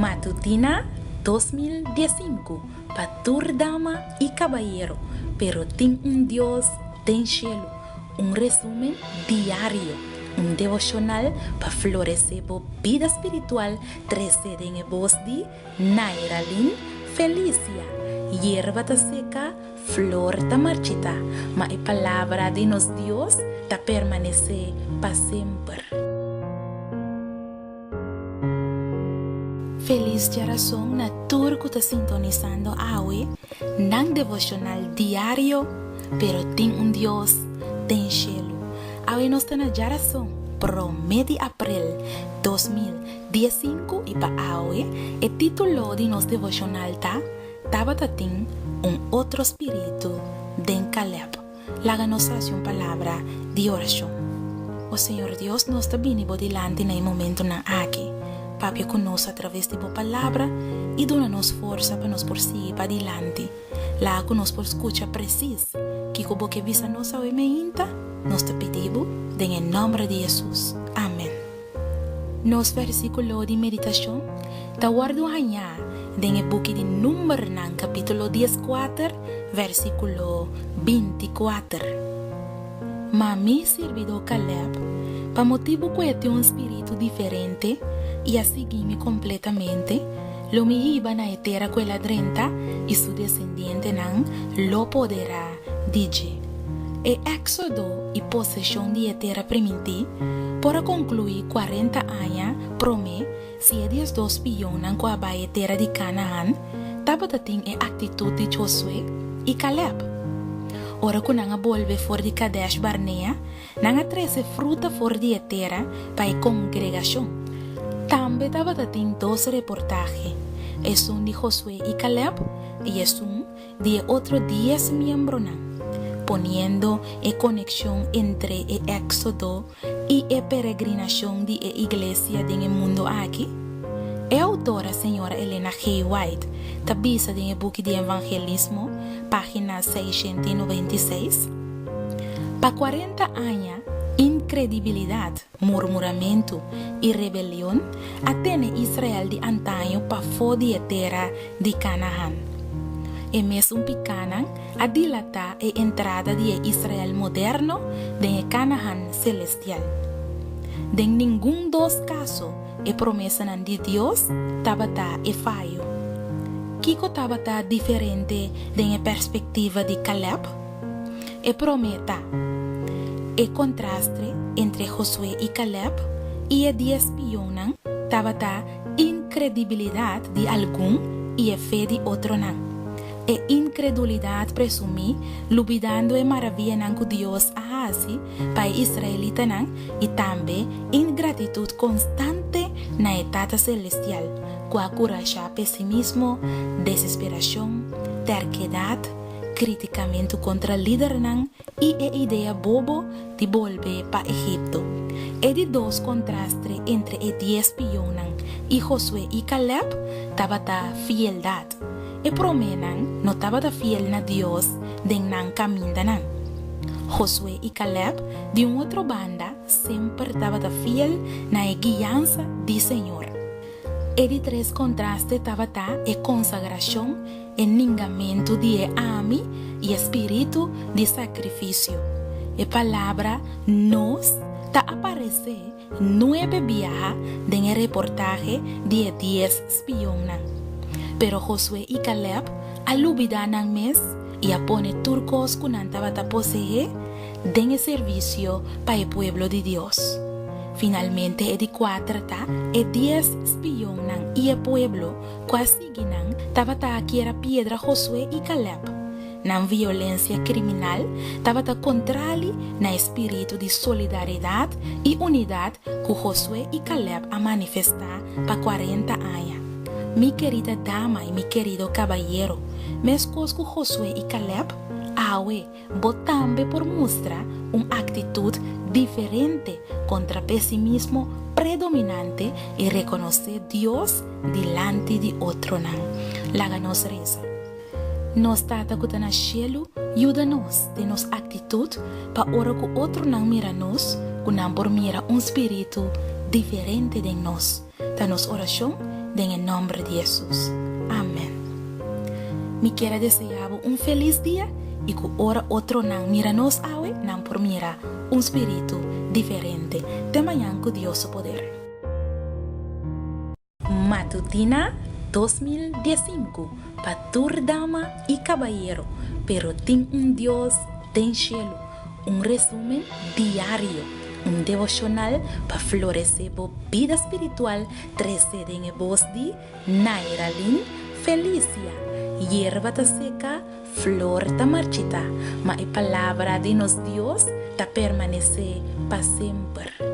Matutina 2015 pa tur dama i kabayero, pero tin un Dios den shelu. Un resumen diario, un devoshonal pa floresé bo bida spiritual trese den e bos di Nairalyn Felicia. Yerba ta seka, flor ta marchitá, ma e palabra di nos Dios ta permanesé pa semper. Felis djarason na tur ku ta sintonisando awe nan devoshonal diario Pero tin un Dios den shelu. Awe nos ta na djarason prome di aprel 2015 i pa awe e titulo di nos devoshonal ta Tabata tin un otro spiritu den Caleb. Laga nos hasi un palabra di orashon. O Señor Dios, nos ta bini Bo dilanti na e momentunan aki. Papia ku nos atraves di Bo Palabra i duna nos forsa pa nos por sigui padilanti. Laga ku nos por skucha presis kiko Bo ke bisa nos awe meinta. Nos ta pidi Bo den e nòmber di Hesus. Amen. Nos versíkulo di meditashon ta wòrdu hañá den e buki di Numbernan kapítulo dieskuater, versíkulo 24. Ma mi sirbidó Kalèb, pa motibu ku e tin un spiritu diferente i a sigui mi kompletamente, lo mi hiba na e tera ku el a drenta i su desendientenan lo poderá di dje. E éksodo i poseshon di e Tera Primintí por a konkluí kuarenta aña promé si e 12 spionnan ku a bai e tera di Kanahan tabata tin e aktitut di Josué i Kalèb. Ora ku nan a bolbe for di Kadesh Barnea, nan a trese fruta for di e tera pa e kongregashon. Tambe tabata tin dos reportahe, esun di Josué i Kalèb i esun di e otro dies miembronan, poniendo e konekshon entre e Éksodo i e peregrinashon di e Iglesia den e mundu aki? E outora señora Elena G. White ta bisa den e buki di Evangelismo, página 696, Pa kuarenta aña, inkredibilidat, murmuramentu i rebelion a tene Israel di antaño pafó di e tera di Kanahan. E mesun pikánan a dilatá e entrada di e Israel moderno den e Kanahan selestial. Den ningun dos kaso e promesanan di Dios tabata e fayo. Kiko tabata diferente den e perspektiva di Kalèb? E promé ta e kontraste entre Josué i Kalèb i e dies spionnan tabata inkredibilidat di algun i e fe di otronan. E inkredulidat presumí lubidando e maravianan ku Dios a hasi pa e israelitanan i tambe ingratitut konstante na e Tata Selestial ku a kurashá pesimismo, desesperashon, terkedat, kritikamentu kontra lidernan i e idea bobo di bolbe pa Egipto. E di dos kontrastre entre e dies spionnan i Josué i Kalèb tabata fieldat. E proménan no tabata fiel na Dios den nan kamindanan. Josué i Kalèb, di un otro banda, semper tabata fiel na e guiansa di Señor. E di tres kontraste tabata e konsagrashon E ningamentu di e ami i e spiritu di sakrifisio. E palabra nos ta aparesé nuebe biaha den e reportahe di e dies spionnan. Pero Josué i Kalèb a lubidá nan mes i a pone tur kos ku nan tabata poseé den e servisio pa e pueblo di Dios. Finalmente e di kuater ta e dies spionnan i e pueblo ku a sigui nan tabata kier a piedra Josué i Kalèb. Nan violensia kriminal tabata kontrali na e spiritu di solidaridat i unidat ku Josué i Kalèb a manifestá pa kuarenta aña. Mi kerida dama i mi kerido kabayero, meskos ku Josué i Kalèb, awe bo tambe por mustra un aktitut diferente kontra pesimismo predominante i rekonosé Dios dilanti di otronan. Laga nos resa. Nos Tata ku ta na shelu, yuda nos den nos aktitut pa ora ku otronan mira nos, ku nan por mira un spiritu diferente den nos. Ta nos orashon. Den e nòmber di Hesus. Amèn. Mi kier a deseá bo un felis dia i ku ora otronan mira nos awe nan por mira un spiritu diferente. Te mañan ku Dios su poder. Matutina 2015 pa tur dama i kabayero, pero tin un Dios den shelu. Un resumen diario, un devoshonal pa floresé bo bida spiritual trese den e bos di Nairalyn Felicia. Yerba ta seka, flor ta marchitá, ma e palabra di nos Dios ta permanesé pa semper.